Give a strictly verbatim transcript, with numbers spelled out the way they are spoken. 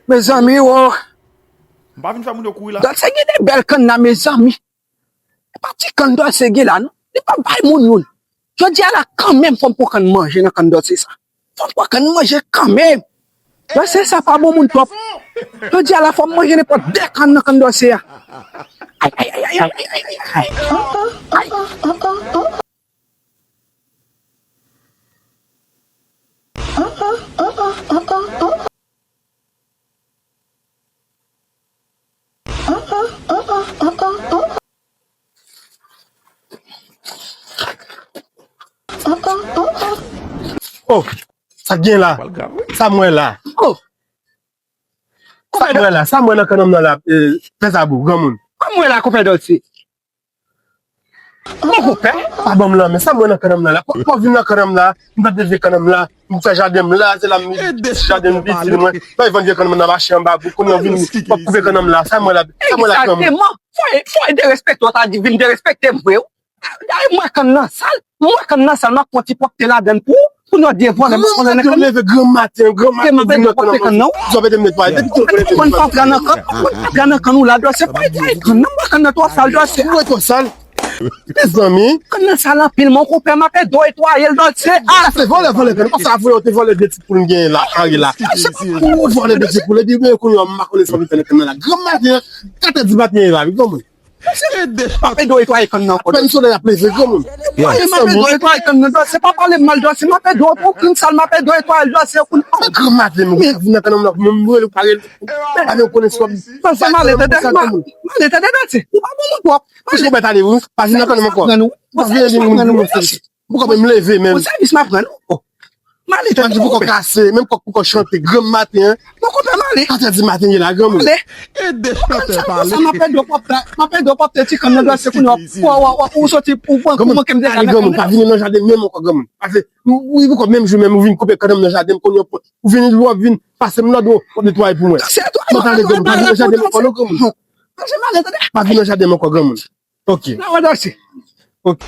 Mezanmi, wo. M pa vin fè moun yo kouri la. Dòlse gen de bèl kann la, mezanmi. E pa ti kann Dòlse gen la, non. Li pa bay moun youn. Jodi a la, kanmenm, fò m pran kann manje nan kann Dòlse sa. Fò m pran kann manje kanmenm. Dòlse sa pa bon moun twòp. Jodi a la, fò m manje nenpòt de kann nan kann Dòlse a. Ay, ay, ay, ay. Oh, sa k gen la? Sa m wè la? Oh. Sa m wè la? Sa m wè nan kannanm nan la? Eh, fè sa bou, granmoun. Kòm wè la, konpè Dòlse? Mon konpè, pa ban m lanmen. Sa m wè nan kannanm nan la? Kò, kò vin nan kannanm la, m t ap leve kannanm la, m fè jaden m la, se la m jaden m piti mwen. Fè vann vye kannanm nan mache anba bout, kounye a w vin, w ap koupe kannanm la. Sa m wè la? Sa m wè la, granmoun? Egzakteman. Fò, fò derespekte w, ta di vin derespekte m vre, wi. Dayè, m wè kann nan sal, m wè kann nan sal, m ap pran ti pwòpte ladan l pou ou, pou nou devwale m, m konnen nan kann nan. Leve granmaten, granmaten, vin nan kann nan, w ap ede m netwaye. Depi tout mwen pa antre nan kann, pa antre nan kann ou la, Dòlse, pa netwaye kann nan, m wè kann nan twò sal, Dòlse. M wè twò sal. Mezanmi. Kann nan sal anpil, mon konpè, m ap ede w netwaye l, Dòlse. Ah, se vòlè, vòlè kann. Konsa vre, ou te vòlè de ti poul m genyen la, kare la. Ou vòlè de ti poul, epi men kounye a, m pa konnen sa w vin fè nan kann nan la. Granmaten, katè di maten la, wi, granmoun. M ap ede w netwaye kann nan ankò. Pèn solèy ap leve, granmoun. M ap ede w netwaye kann nan, Dòlse, pa pale m mal, Dòlse, m ap ede w, pou kann sal, m ap ede w netwaye l, Dòlse, kounye a. Granmaten, m vin nan kannanm nan, m rele w pa rele. Pa gen konnen sou. Dòlse, m ale, tande, m ale, tande, Dòlse. Ou pa bon moun twòp. Mwen se konpè tande, wi. Pa vin nan kannanm ankò. Pa vin nan moun, moun, moun. Pou konpè m leve menm. Pou sèvis m ap rann ou. M ale, tande, pou kò kase, menm kòk pou kò chante, granmaten, hein. Bon, konpè, m ale. Katè di maten ye la, granmoun. Ale. Ede chantè pale. Sa m ap ede w pwòpte, m ap ede w pwòpte ti kann nan, Dòlse, kounye a, w ap, w ap, w ap soti, ou pran kou manke m deja. Ale, granmoun, pa vin nan jaden m menm ankò, granmoun. Pase, wi, pou kò menm jou menm, ou vin koupe kannanm nan jaden m, kounye a, ou vin, w ap vin pase m lòd, w ap netwaye pou mwen. Mwen pale, granmoun, pa vin nan jaden m ankò, non, granmoun. Dòlse, m ale, tande. Pa vin nan jaden m ankò, granmoun. Ok. Nan wè Dòlse. Ok.